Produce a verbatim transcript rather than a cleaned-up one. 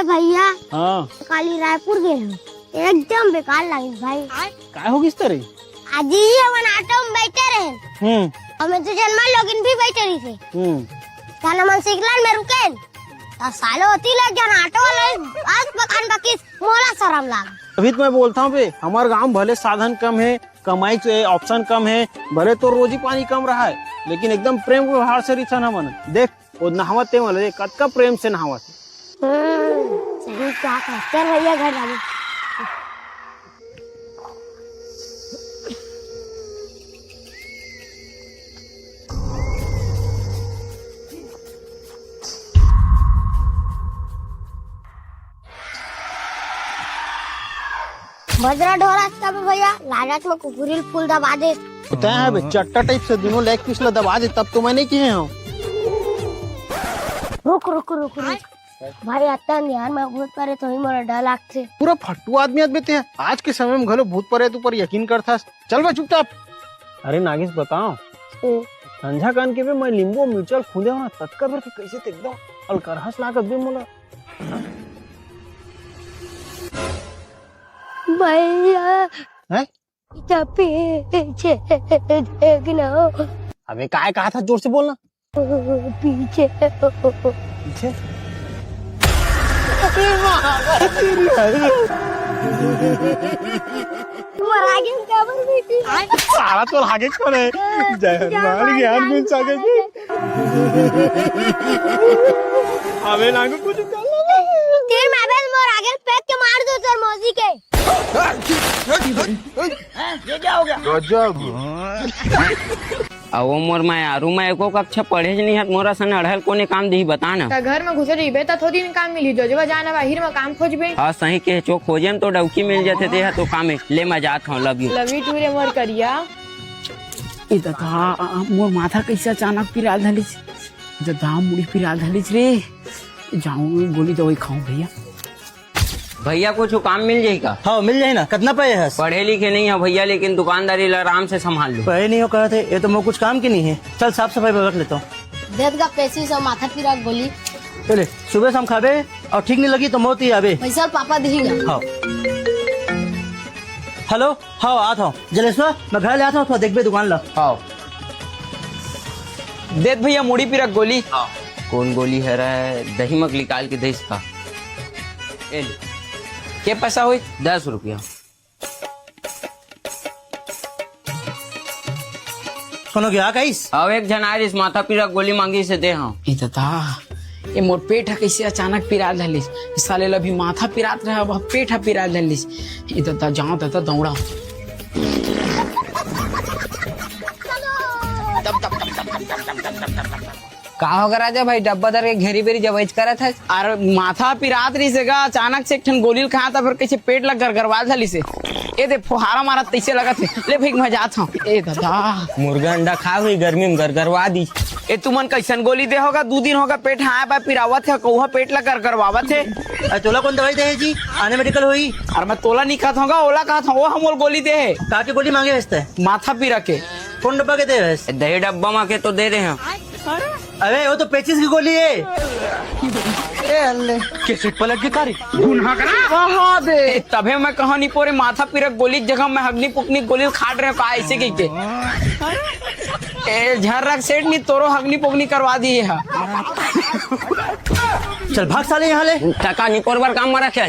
भैया, हाँ। काली रायपुर गए हम, एकदम बेकार लगिस भाई। काय हो गिस तेरे? आज ही हमन ऑटो में बैठे रहे। हम्म। हमें तो जन्मा लोगिन भी बैठे रही थे। हम्म। क्या नाम, सिकलन में रुके। तो सालो होती ले जन ऑटो वाले आज बकान बकिस, मोला शरम लाग। अभी तो मैं बोलता हूँ बे, हमारे गांव भले साधन कम है, कमाई के ऑप्शन कम है, भले तो रोजी पानी कम रहा है, लेकिन एकदम प्रेम व्यवहार से रिथन हमन। देख, वो नहावत ते वाला, देख, कतका प्रेम से नहावत। हम्म, सही बात है। चल भैया, घर जाबो। बजरा ढोरा तब भैया, लालच में कुकुरी ल फूल दबा दे। तैं है बे, चट्टा टाइप से दोनों लेग पीस ला दबा दे, तब तो मैं नहीं किए हूँ। रुक, रुक, रुक, रुक। भाई, अत्ता नियार में भूत परेत होही, मोला डर लागथे। पूरा फट्टू आदमी आदमी ते हैं। आज के समय में घलो भूत परेत ऊपर यकीन करथस। चल बे चुपचाप। अरे नागेश, बताओ। हम्म। संझा कान के बे मैं नींबू अउ मिर्चा ल खूंदे हंव ना, ततका बेर के कइसे ते एकदम अलकरहस लागत बे मोला। भैया। हैं? पीछे देखना। अबे काय कहा था, जोर से बोलना। पीछे। पीछे? तुम्हारा आगे काबर बैठी? साला तो आगे कौन है? जय हनुमान ज्ञान गुण सागर जी। अबे नागू कुछ कर लो। तेरे माँ बहन मोर आगे फेंक के मार दो सर मौजी के। ये क्या हो गया? गजब। अउ वो मोर मयारू, मैं एको कक्षा पढ़े ज नहीं हत, मोर असन अड़हल कोने काम दिही, बता ना। त घर में घुसे रहिबे, त थोड़ी दिन काम मिली, जो जब जाना बाहिर में काम खोजबे। हाँ, सही कहे, चो खोजे में तो डौकी मिल जाथे, ते ह तो काम है। ले, मैं जात हूँ, love you। Love you too रे मोर करिया। ए ददा, मोर माथा कैसे अचानक पिराल धलिस? ददा, मुड़ी पिराल धलिस रे। जाऊँ, गोली दवाई खाऊँ भैया। भैया, कुछ काम मिल जाही का? हाँ, मिल जाही ना। कितना पाए हस? पढ़े लिखे नहीं है भैया, लेकिन दुकानदारी ला आराम से संभाल लूँ। पढ़े नहीं हो कहत हे, ये तो मोर कुछ काम के नहीं है। चल, साफ सफाई में रख लेता हूँ। देत गा पेचिस अउ माथा पीरा गोली। चले, सुबह शाम खाबे अउ ठीक नहीं लगी तो मौत ही आबे। पैसा पापा दिही गा। हाँ। हेलो, हाँ, आत हूँ। जलेश्वर, मैं घर ले आत हूँ, थोड़ा देखबे दुकान ला। हाँ। देत भैया, मुड़ी पीरा गोली। हाँ। कौन गोली हरय? दही मक निकाल के देस का। ए ले। के पैसा होई? दस रुपया। कोनो गया कइस? अब एक झन आरिस, माथा पीरा गोली मांगिस हे, दे हंव। ए ददा, ए मोर पेट ह कइसे अचानक पिरात धलिस। साले ल अभी माथा पिरात रहे, अब पेट ह पिरात धलिस। ए ददा, जांव ददा, दौड़ांव। का होगे राजा भाई, डब्बा धर के घेरी बेरी जबइच करत हस? अरे माथा पिरात रहिस हे गा, अचानक से एक ठन गोली ल खांव त फेर कइसे पेट ल गरगरवा धलिस हे। ए दे फोहारा मारत तइसे लगत हे। ले भई मैं जात हंव। ए ददा। मुर्गा अंडा खा हुई गर्मी में गरगरवा दी। ए तुमन कइसन गोली दे हो गा? दू दिन हो गा पेट हाय बाय पिरावत हे, कहूं पेट ल गरगरवावत हे। अरे तोला कोन दवाई दे हे जी? आने मेडिकल होई। अरे मैं तोला नइ कहत हंव गा, ओला कहत हंव, ओ ह मोला गोली दे हे। का के गोली मांगे हस तैं? माथा पीरा के। कोन डब्बा के दे हस? दही डब्बा मा के तो दे दे हंव। अबे, वो तो पेचिस की गोली है। ए, अल्ले। कैसे पलट गई तारी? गुनाह करा। कहा दे। ए, तभे मैं कहा नहीं पोरे, माथा पीरा गोली के जगह मैं हगनी पुकनी गोली खाट रहे हो, का ऐसे की के? ए, झर्रक सेठ नहीं, तोरो हगनी पुकनी करवा दी है। चल, भाग साले यहाँ ले। टका निपोर बर काम मरा क्या?